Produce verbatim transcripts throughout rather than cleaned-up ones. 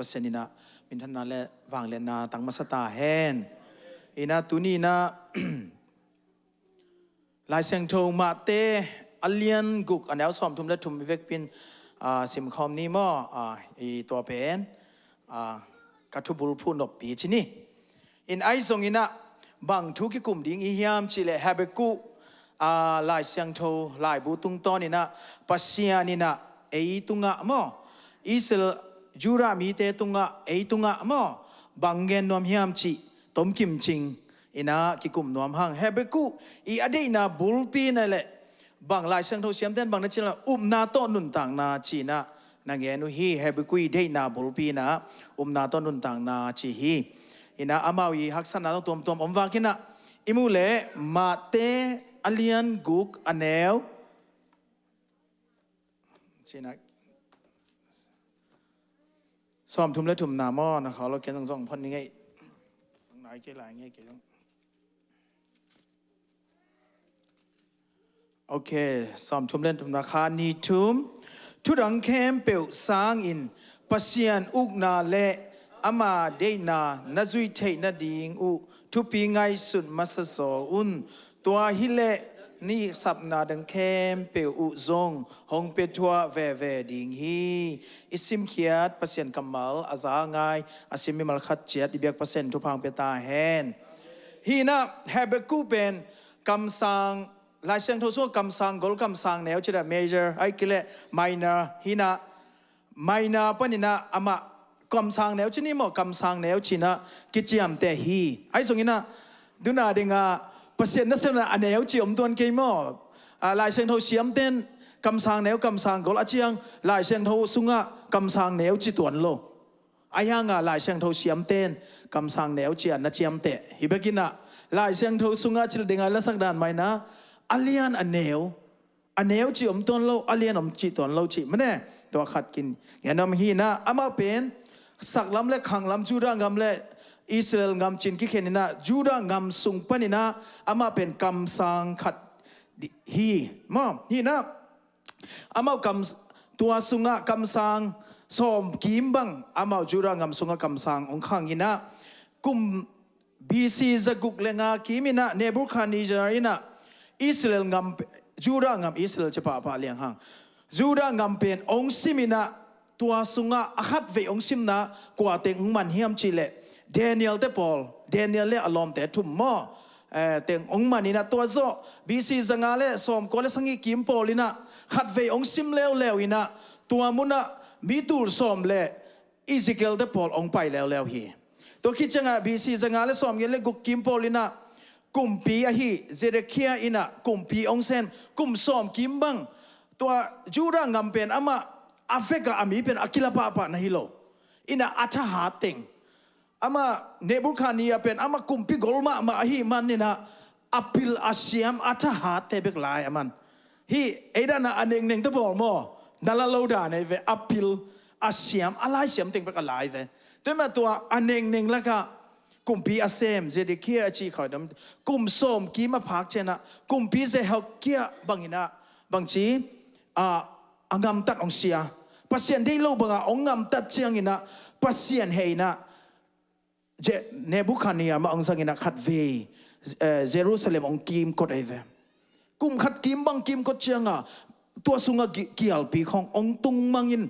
Pasian in ah minthanna le vangliatna tang masa ta hen. In ah tuni in ah Lai Siangtho Mate a lian guk a neu sawmthum le thum i vekpi in, ah, simkhawm ni maw? Ah, i tua pen, ah, ka thubul phuh noppi ci ni. In ahi zongin ah bang thu kikum ding i hiam cih leh Habakkuk, ah, Lai Siangtho laibu tungtawn in ah Pasian in ah ei tungah maw, Israel Judah mite tungah, ei tungah maw, bang gen nuam hiam cih tomkim cing in ah kikum nuam hang. Habakkuk i a deihna bulpi na leh bang Lai Siangtho siamten bang na ci leh upna tawh nuntakna ci in ah na gen uh hi. Habakkuk i deihna bulpi in ah upna tawh nuntakna ci hi. In ah amau i haksatna tawh tuamtuam om vak in ah i muh leh Mate a lian guk a neu ci in ah sawmthum le thumna maw, na khawng lo ken zong zong phon ni ngei. Nai kei lai ngei kei zong. Ok, sawmthum le thumna, kha ni thum. Thudang khempeuh sangin Pasian ukna le ama deihna na zuih theih nading uh thupi ngaihsut masa zaw un. Tua hi leh na sapna dang khempeuh uh zong hong pia thuah veve ding hi. I simkhiat Pasian kammal a za a ngai a sim mimal khat ciat i biak Pasian thupha hong pia ta hen. Hi in ah Habakkuk pen kamsang, Lai Siangtho sungah kamsang gol kamsang neu ci in ah major, ahih kei leh minor, hi in ah minor panin ah amah kamsang neu ci ni maw, kamsang neu ci in ah kiciamteh hi. Ahi zongin ah tuna dingah Pasian nasepna a neu ci om tuan kei maw? Ah, Lai Siangtho siamten kamsang neu kamsang gol a ciang Lai Siangtho sungah kamsang neu ci tuan lo. Ahi hangah Lai Siangtho siamten kamsang neu ci a na ciamteh hi. Bek in ah Lai Siangtho sungah cil dingah lasak dan mah in ah a lian a neu, a neu ci om tuan lo, a lian om ci tuan lo ci mah ne. Tua khat kin gen nuam hi in ah, amah pen saklam le khanglam, Judah ngam le Israel ngam ci in kikhen in ah, Judah ngam sung panin ah amah pen kamsang khat di-, hi maw? Hi in ah amau kam, tua sungah kamsang sawm kim bang amau Judah ngam sungah kamsang hong khang in ah, kum B C zaguk le nga kim in ah Nebuchadnezzar in ah Israel ngam, Judah ngam, Israel ci pahpah liang hang, Judah ngam pen hong sim in ah, tua sungah a khatvei hong simna kua teng hong man hiam cih leh Daniel te pawl, Daniel le a lawmte thum maw, eh, teng hong man in ah, tua zawh B C zanga le sawmkua le sagih kim pawl in ah khatvei hong sim leuleu in ah, tua munah mi tul sawm le Ezekiel te pawl hong pai leuleu hi. Tua khit ciangah B C zanga le sawmgiat le guk kim pawl in ah kumpi ahi Zedekiah in ah kumpi hong sem, kum sawm kim bang tua Judah ngam pen amah a vekah a mi pen a kila pahpah na hi lo. In ah a thahat teng, amah Nebuchadnezzar pen amah kumpi gol mahmah ahih manin ah a pil a siam a thahatte bek lai a man. Hih ei dan a a nengneng te pawl maw, na la lo dan ei ve, a pil a siam, a laisiam teng bek a lai ve. Tua mah tua a nengneng lakah kumpi a sem Zedekiah a cih khawng dam, kum sawm kim a phak ciangah kumpi Zedekiah bangin ah, bangci, a, a ngamtat hong sia. Pasian deih lo bangah hong ngamtat ciangin ah Pasian hehna Je-, Nebuchadnezzar mah hong zangin ah khatvei, eh, Jerusalem hong kimkot ahi ve. Kum khat kim bang kimkot ciangah tua sungah gi-, kialpi khawng hong tung mangin,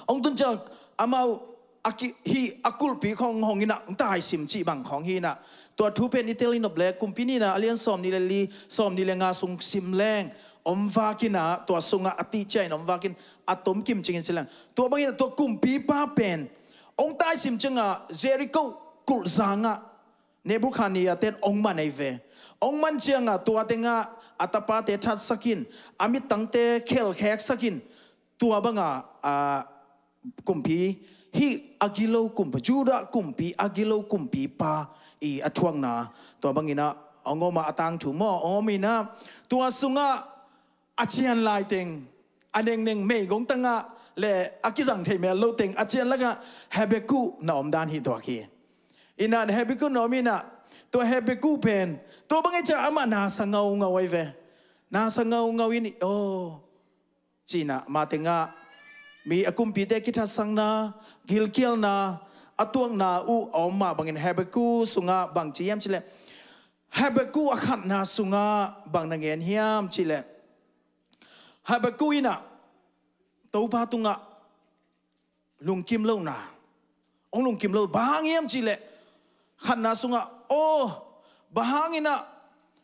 hong tun ciang amau a ki-, hih a kulhpi khawng hong in ah hong taisim cih bang khawng hi in ah, tua thu pen i tel i nop leh Kumpi Nihna a lian sawmnih le li, sawmnih le nga sung sim leng om vak in ah, tua sungah a tihciah in om vak in, a tomkim cingin ci leng. Tua bangin ah tua kumpipa pen hong taisim ciangah Jericho kulhzangah Nebuchadnezzar ten hong man ahi ve. Hong man ciangah tua tengah a tapate thatsak in, a mittangte khelkheksak in, tua bangah, ah, kumpi, hih a gilo kumpi, Judah kumpi a gilo kumpipa i a thuakna, tua bangin ah hong om a, a tangthu maw, hong om in ah, tua sungah a cian lai teng, a nengneng meigong tangah le a kizang thei mel lo teng a cian lakah Habakkuk na om dan hi tuak hi. In ah Habakkuk na om in ah, tua Habakkuk pen tua bang ei ciah amah na sa ngaungau ahi ve. Na sa ngaungau in, oh, ci in ah, mah tengah mi a kumpite kithatsakna, gilkialna a tuakna uh a om mah bangin Habakkuk sungah bang ci hiam cih leh, Habakkuk a khatna sungah bang na ngen hiam cih leh, Habakkuk in ah Topa tungah lungkim lohna, hong lungkim lo. Bang hang hiam cih leh, khatna sungah, aw, bang hangin ah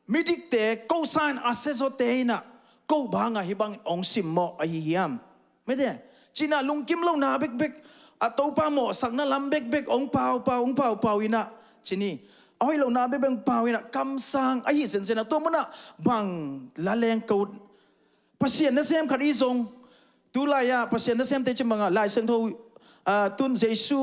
midikte, ko sang a siazawte in ah ko bangah hih bangin hong simmawh ahi hiam? Mite, ci-in ah lungkim lohna bekbek, a Topa mawhsakna lam bekbek hong paupau, hong paupau in ah, ci ni, a hoih lohna bekbek hong pau in ah kamsang ahi zenzen ah, tua munah bang la leng ko, Pasian nasem khat i zong, tulai-ah Pasian nasemte ci bangah Lai Siangtho, ah, tun Jesu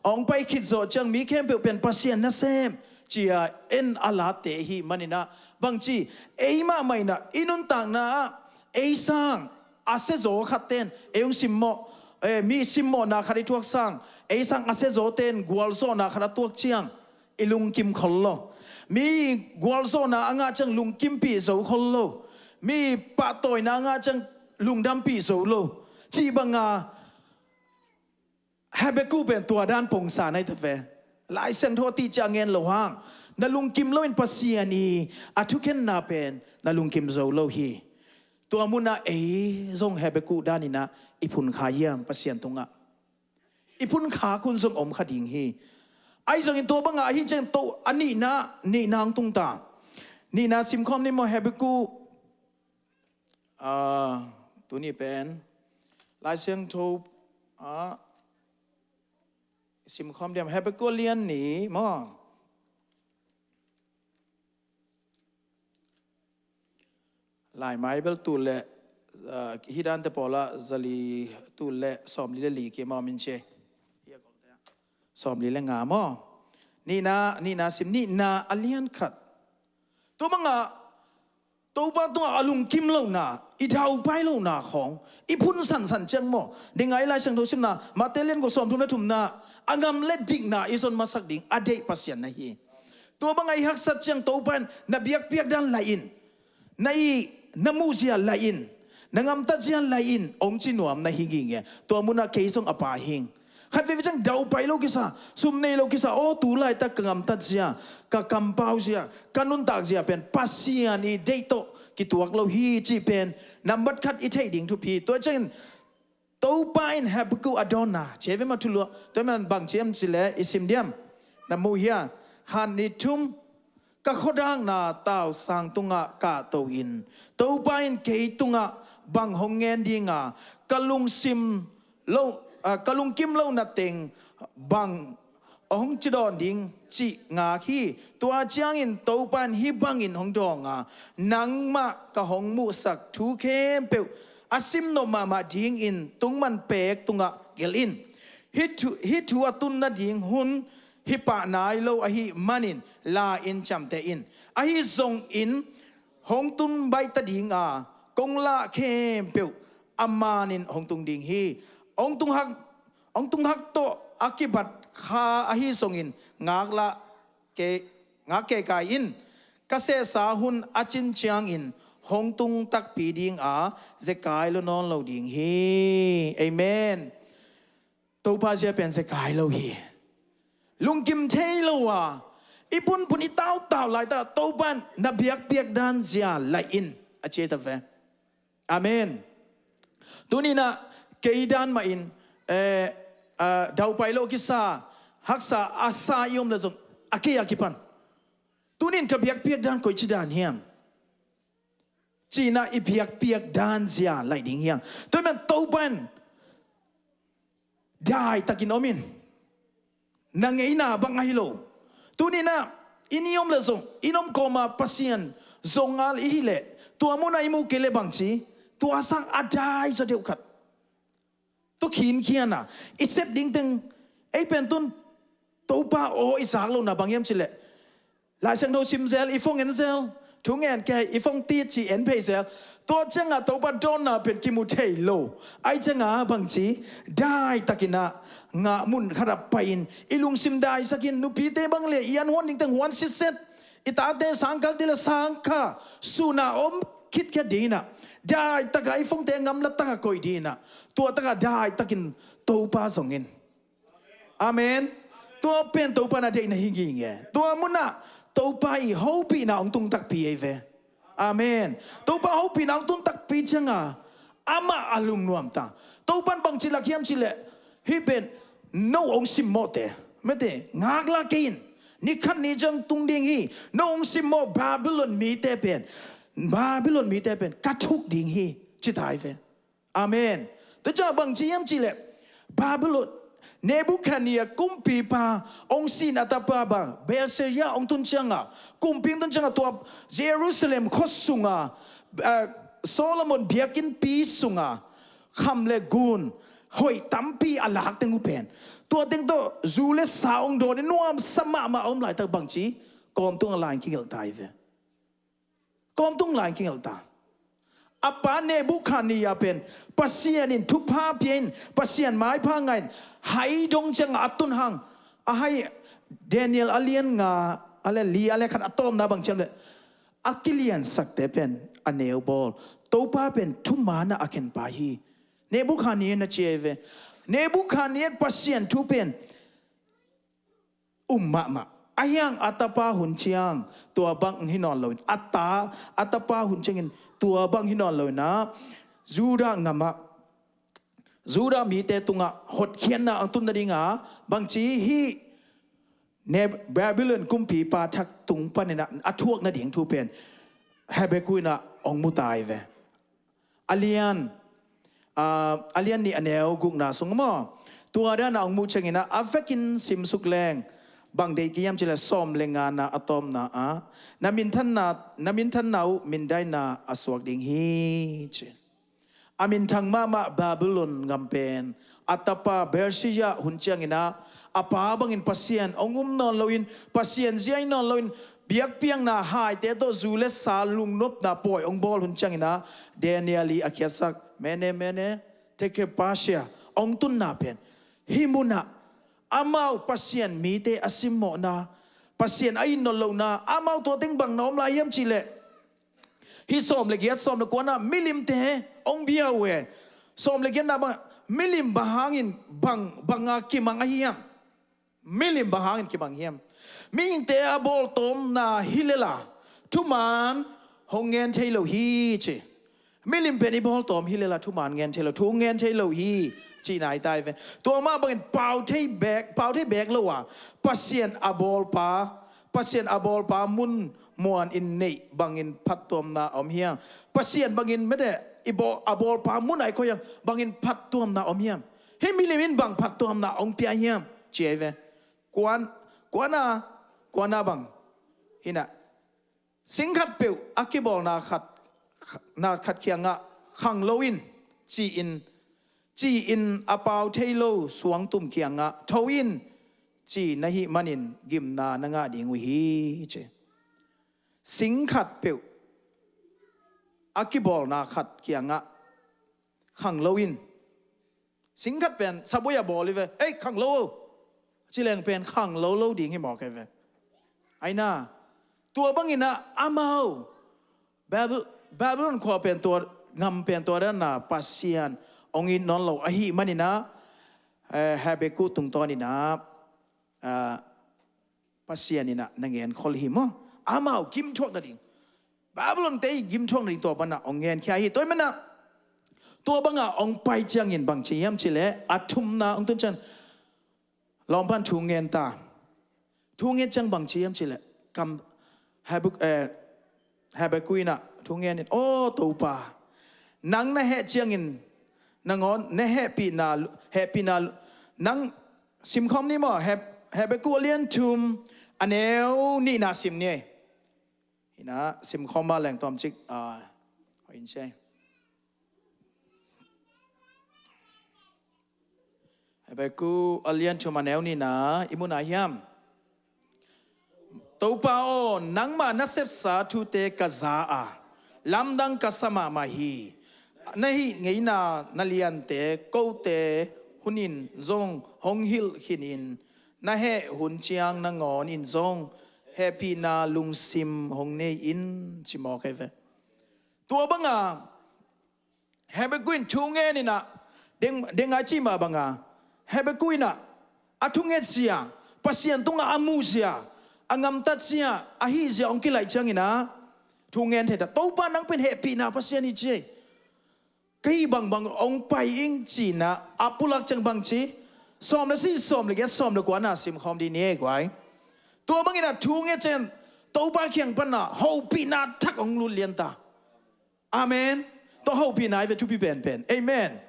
hong pai khit zawh ciang mi khempeuh pen Pasian nasem ci-a en a late hi manin ah, bangci, ei mahmah in ah i nuntakna ah ei sang a siazaw khatte in ei hong simmawh, eh, mi simmawhna khat i thuak sang, ei sang a siazawte in gualzawhna khat a tuak ciang i lungkim khol lo. Mi gualzawhna a ngah ciang lungkimpih zo khol lo. Mi pahtawina a ngah ciang lungdampih zo lo. Cih banga Habakkuk pen tua dan pongsa na hi ta ve. Lai Siangtho a tih ciang ngen lo hang, na lungkim loin Pasian i a thukhenna pen na lungkim zo lo hi. Tua munah ei zong Habakkuk danin ah i phun kha hiam Pasian tungah? I phun kha khun zong om kha ding hi. Ahi zongin tua bangah ahi ciang to a nihna, nihna hong tung ta. Nihna simkhawm ni maw, Habakkuk, ah, tuni pen Lai Siangtho ah simkhawm diam, Habakkuk lian nih maw? Lai Bible tu le, ah, hih dante pawlah zali tu le sawmli le li kima min ce. Sawmli le nga maw? Nihna, nihna sim, nihna a lian khat. Tua bangah Topa tungah a lungkim lohna, i daupai lohna khawng i phun sansan ciang maw, ding a i Lai Siangtho simna, Mate lian kua sawmthum le thumna, a ngam le dikna i zon masak ding a deih Pasian na hi. Tua bangah i haksat ciang Topa in na biakpiak dan lai in, na i, na muhzia lai in, na ngamtatzia lai in hong ci nuam na hi nginge. Tua munah kei zong a pa hing. Khat veve ciang daupai lo kisa, sum nei lo kisa, aw, tu laitak ka ngamtatzia, ka kampauzia, ka nuntakzia pen Pasian i deih tawh kituak lo hi cih pen nambat khat i theih ding thupi. Tua ciangin Topa in Habakkuk a dawnna, ci ve mah thuluah, tua man bang ci hiam cih leh i sim diam? Na mu hia? Khan ni thum, ka khuadakna tausang tungah kahto in, Topa in kei tungah bang hong ngen dinga, ka lungsim lo, ah, ka lungkim lo na teng bang hong ci dawn ding cih ngak hi. Tua ciangin Topa in hih bangin hong dawnga, nangmah ka hong muhsak thu khempeuh a simnop mahmah dingin tungman pek tungah gelh in. Hih thu, hih thu a tun nading hun hih pah nai lo ahih manin la-in ciamteh in. Ahi zongin hong tun baih ta dinga, kong lah khempeuh a manin hong tung ding hi. Hong tung hak, hong tung hak tawh a kibat kha ahi zongin ngaklah ke, ngak keikai in. Ka sehsa hun a cin ciangin hong tung takpi dinga, zekai lo nawn lo ding hi. Amen. Topa zia pen zekai lo hi. Lungkim thei lo a, i punpun i tautau laitak Topa in na biakpiak dan zia lai in, a ci ta ve. Amen. Tuninah kei dan mahin, eh, ah, daupai lo kisa, haksa a sa i om le zong a kei a kipan, tunin ka biakpiak dan koici dan hiam ci-inah i biakpiak dan zia lai ding hiam? Tua man Topa in daitakin om in. Na ngeina bang ahi lo. Tuninah i ni om le zong, i ni om kawma Pasian zong ngal i hih leh, tua munah i mu kei le bangci, tua sang a dai zaw deuh khat. Tu khinkhiana i sep dingteng, ei pen tun Topa aw i zak lohna bang hiam cih leh, Lai Siangtho sim zel, i phone en zel, thu ngen kei, i phone tit ci en phei zel. Tua ciangah Topa dawnna pen kimu thei lo. Ahi ciangah bangci, daitakinah ngah mun khatah pai-in i lungsim daisakin, nupite bang le i an huan dingteng huan sitset, i tate sangkak ding le sangkha, suna om khitkhiat dinginah Daitaka i phone-te ngamla taka koih dinah, tua taka daitakin Topa zongin. Amen. Tua pen Topa na deihna hi nginge. Tua munah Topa i hopihna hong tung takpi ei ve. Amen. Topa hopihna hong tung takpi cianga amah a lungnuam ta. Topan bangci lak hiam cileh, hih pen no hong simmawhte, mete, ngakla kei in. Nikhat ni ciang tung ding hi. No hong simmawh Babylon mite pen, Babylon mite pen ka thuk ding hi, ci ta ei ve. Amen. Tua ciang bangci hiam cileh, Babylon, Nebuchadnezzar kumpipa hong sin a tapa bang Belshazzar hong tun cianga, kumpi hong tun cianga, tua Jerusalem khua sunga, eh, Solomon biakinnpi sunga kham le gun hoih tampi a lak teng uh pen, tua teng tawh zu le sa hong dawn in nuamsa mahmah a om laitak bangci kawmtung a lai-in kigelh ta ei ve. Kawmtung lai-in kigelh ta. A pa Nebuchadnezzar pen Pasian in thupha pia in, Pasian maipha ngah in, hai dong cianga a tun hang, a hai, Daniel a lian nga, a lian li, a lian khat a tawpna bang ci hiam leh, a kiliansakte pen a neu bawl, Topa pen thumanah a khenpa hi, Nebuchadnezzar na ci ei ve. Nebuchadnezzar Pasian thu pen um mahmah. Ahi hang a tapa hun ciang tua bang hi nawn loin, a ta, a tapa hun ciangin tua bang hi nawn loinah, Judah ngamah, Judah mite tungah hotkhiatna a tun nadinga bangci hih Ne-, Babylon kumpipa thak tung paninah a thuak nading thu pen Habakkuk inah hong mu ta ei ve. A lian, ah, a lian nih a neu gukna sung maw, tua dana hong muh cianginah a vekin simsuk leng, bang deih kei hiam cileh sawm le ngana a tawpna ah, na minthanna, na minthanna uh mindaina a suak ding hi, ci. A minthang mahmah Babylon ngam pen a tapa Belshazzar hun cianginah a pa bangin Pasian hong um nawn loin, Pasian zia hi nawn loin, biakpiakna haite tawh zu le sa lungnopna pawi hong bawl hun cianginah Daniel i a khiatsak Mene, Mene, Tekel, Parsia hong tunna pen hih munah amau Pasian mite a simmawhna, Pasian a itnot lohna, amau tua teng bang na om lai hiam cihleh, hih sawm le giat, sawm le kuana milimte hong bia uh e. Sawm le giatna bang, milim bang hangin bang, banga kimang ahi hiam? Milim bang hangin kimang hiam? Mihingte a bawltawmna hi lela thuman hong ngen thei lo hi, ci. Milim pen i bawltawm hi lela thuman ngen thei lo, thu ngen thei lo hi, cihna hi ta ei ve. Tua mah bangin pau thei beek, pau thei beek lo a, Pasian a bawlpa, Pasian a bawlpa mun muan in neih bangin phattuamna a om hiam? Pasian bangin mete i bawl, a bawlpa mun a i koih hiam? Bangin phattuamna a om hiam? Hih milim in bang phattuamna hong pia hiam, ci ei ve. Kuan, kuana, kuana bang hinah, sing khatpeuh a kibawlna khat, na khat kiangah khang lo in, ci-in, ci-in a pau thei lo suangtum kiangah tho in, ci na hih manin gimna na ngah ding uh hi, ci. Sing khatpeuh a kibawlna khat kiangah khang lo in. Sing khat pen saboi a bawl hi ve, ei, khang lo o, ci leng pen khang lo lo ding hi mawk ei ve. Aina, tua banginah amau Babel-, Babylon khua pen tua, ngam pen tua dana Pasian hong it nawn lo ahih maninah, eh, Habakkuk tungtawninah, ah, Pasian inah na ngen khol hi maw? Amau gimthuak nading, Babylon te i gimthuak nading tua panah hong ngenkhia hi. Tua i manah tua banga hong pai ciangin bang ci hiam cihleh, a thumna hong tun ciang lawmpan thu ngen ta. Thu ngen ciang bang ci hiam cihleh, kam, Habak-, eh, Habakkuk inah thu ngen in, aw Topa, nang na heh ciangin nangawn na hehpihna, hehpihna, nang simkhawm ni maw? Hab-, Habakkuk a lian thum a neu nihna sim ni. Hinah simkhawm mah leng tawmcik, ah, hoih in sia. Habakkuk a lian thum a neu nihna i muhna hiam? Topa aw, nangmah na sepsa thute ka za a, lamdang ka sa mahmah hi. Na hih ngeina na liante kote hunin zong hong hilh khinin, na heh hun ciang nangawnin zong hehpihna lungsim hong nei in, ci mawk ei ve. Tua banga Habakkuk in thu ngen in ah, deng, deng a i cih mah bang a, Habakkuk in ah a thungetzia, Pasian tungah a muhzia, a ngamtatzia, a hihzia hong kilaih ciangin ah thu ngen thei ta. Topa nang pen hehpihna Pasian hi ci ei. Ka hih bangbang hong pai ing ci-in ah a pulak ciang bang ci? Sawm le sagih, sawm le giat, sawm le kua na sim khawm dih ni ei guai. Tua bangin ah thu nget ciang Topa kiang pan ah hopihna thak hong lut lian ta. Amen. Tua hopihna hi ve thupi penpen. Amen.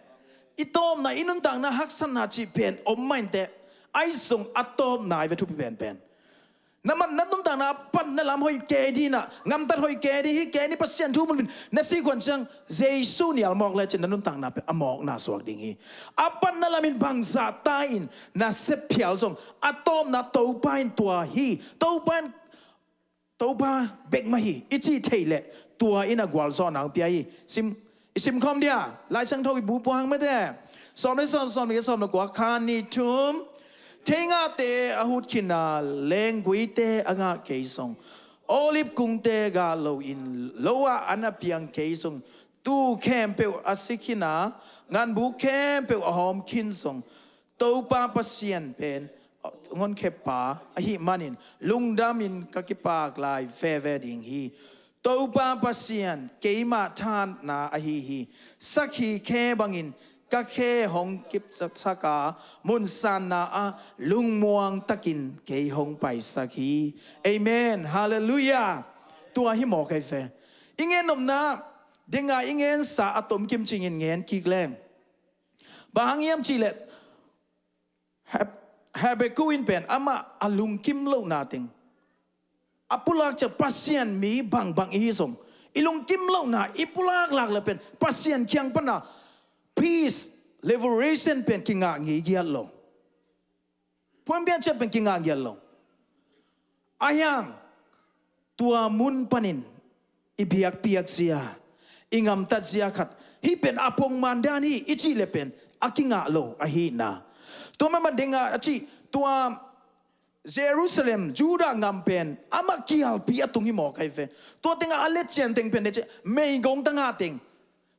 I tawpna, i nuntakna haksatna cih pen om mah inteh, ahi zong a tawpna hi ve thupi penpen. Na man, na nuntakna a patna lam hoih kei dih in ah, ngamtat hoih kei dih, hih kei ni Pasian thu mun in na sih khuan ciang Jesu nial mawk lecin na nuntakna pen a mawkna suak ding hi. A patna lamin bangzah ta in na sep phial zong a tawpna Topa in tua hi. Topa in, Topa bek mah hi i cih theih leh tua in a gualzawhna hong pia hi. Sim, i sim khawm dia, Lai Siangtho i bu puang mete. Sawm le sawm, sawm le sawm le kua, kha ni thum. Theingahte a hut khin a, lengguite a ngah kei zong, olive kungte gah loin lo ah an a piang kei zong, tuu khempeuh a si khin a, nganbuk khempeuh a hawm khin zong, Topa Pasian pen honkhia pa ahih manin lungdamin ka kipak lai veve ding hi. Topa Pasian keimah thahatna ahi hi. Sakhi khe bangin ka khe hong kipsak a, mun sanna ah lungmuang takin kei hong paisak hi. Amen. Halleluiah. Tua hi mawk hi ve. I gen nopna, deng a i gensa a tomkim cingin gen kik leng. Bang hang hiam cih leh Hab-, Habakkuk in pen amah a lungkim lohna teng, a pulak ciang Pasian mi bangbang i hi zong, i lungkim lohna i pulak lak le pen Pasian kiang pana peace, liberation pen kingah ngei giat lo. Puanpian ciat pen kingah giat lo. Ahi hang tua mun panin i biakpiak zia, i ngamtat zia khat, hih pen a pongman dan hi i cih le pen a kingah lo ahihna. Tua mah bang ding a, a cih, tua Jerusalem, Judah gam pen amah kialpi a tung hi mawk hi ve. Tua tengah a letcian teng pen le cih meigong tangah teng,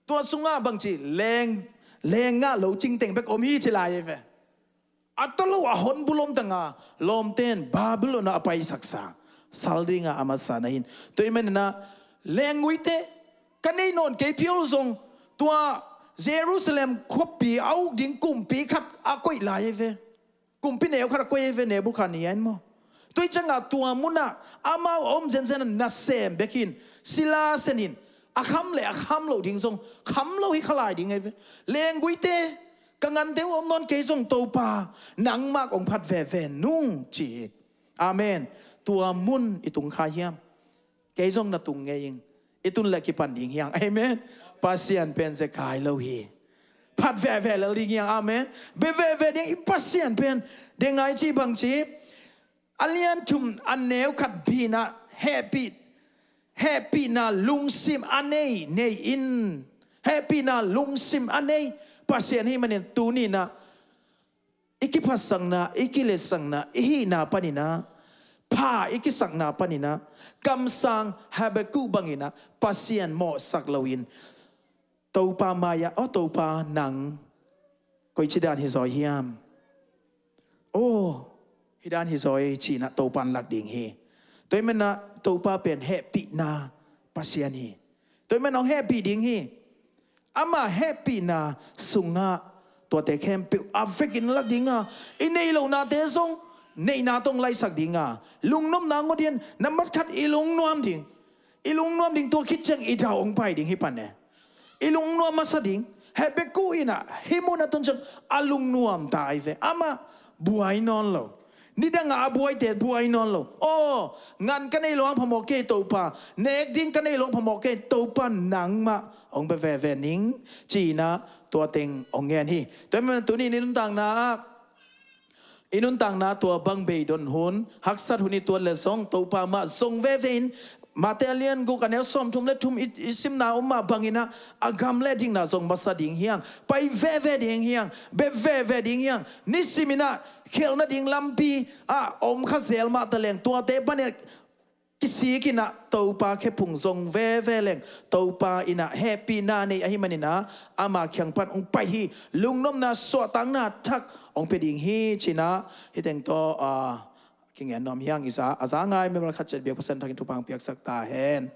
tua sungah bangci leng, leng ngah lo cing teng bek om hi ci lai hi ve. A talo a honbul om tanga lawmten Babylon ah a paisaksa sal dinga a masa na hin. Tua i menina lengguite ka nei nawn kei phial zong tua Jerusalem khuapi a uk ding kumpi khat a koih lai hi ve. Kumpi neu khat a koih hi ve, Nebukhadnezzar in maw. Tua i cianga tua munah amau a om zenzen a nasem bek hin sila sen hin a kham le a kham lo ding zong kham lo hi khalai ding hi ve. Lengguite ka ngante uh om nawn kei zong Topa nangmah kong phat veve nung ci hi. Amen. Tua mun i tung kha hiam? Kei zong na tung ngei ing. I tun le kipan ding hiang. Amen. Pasian pen zekai lo hi. Phat veve lel ding hiang. Amen. Be veve ding i Pasian pen. Deng a i ci bangci, a lian thum a neu khat bina hehpih, hehpihna lungsim a nei, nei in, hehpihna lungsim a nei Pasian hi manin tunina i kiphatsakna, i kiletsakna, i hihna panina, pha i kisakna panina, kamsang Habakkuk bangina Pasian mawhsak loin Topa mai-ah, aw Topa nang koici dan hi zaw hiam? Aw, hih dan hi zaw hi, cinah Topa an lak ding hi. Tua i menah Topa pen hehpihna Pasian hi. Tua i menah hong hehpih ding hi. Ama hehpihna sungah tuate khempeuh a vekin lak dinga, i nei lonate zong neihna tong laisak dinga, lungnopna ngawt in na matkhat i lungnuam ding. I lungnuam ding, tua khit ciang i dau hong pai ding hi pan e. I lungnuam masa ding. Habakkuk inah hih mun a tun ciang a lungnuam ta ai ve. Amah buai nawn lo. Nidangah a buaite buai nawn lo. Aw, ngan ka nei lo hang phamawh kei Topa. Nek ding ka nei lo hang phamawh kei Topa, nangmah hong pe veve ning. Cinah tua teng hong ngen hi. Tua hi man tuni i nuntakna ah i nuntakna tua bang beidon hun, haksat hun i tuat le zong Topa mah zong veve in, Mate a lian guk a neu sawmthum le thum i, i simna om mah banginah a gam le dikna zong masa ding hiang, pai veve ding hiang, bep veve ding hiang. Nisiminah khelh nading lampi ah om kha zel mah taleng tuate panin kisik in ah Topa khephung zong veve leng Topa in ah hehpihna nei ahih manin ah ama kiang pan hong pai hi. Lungnopna suahtakna thak hong pia ding hi ci-in ah hih teng tawh, ah, kingen nuam hi ing. I za, a za ngai mimal khat ciat biak Pasian thangin thupha hong piaksak ta hen.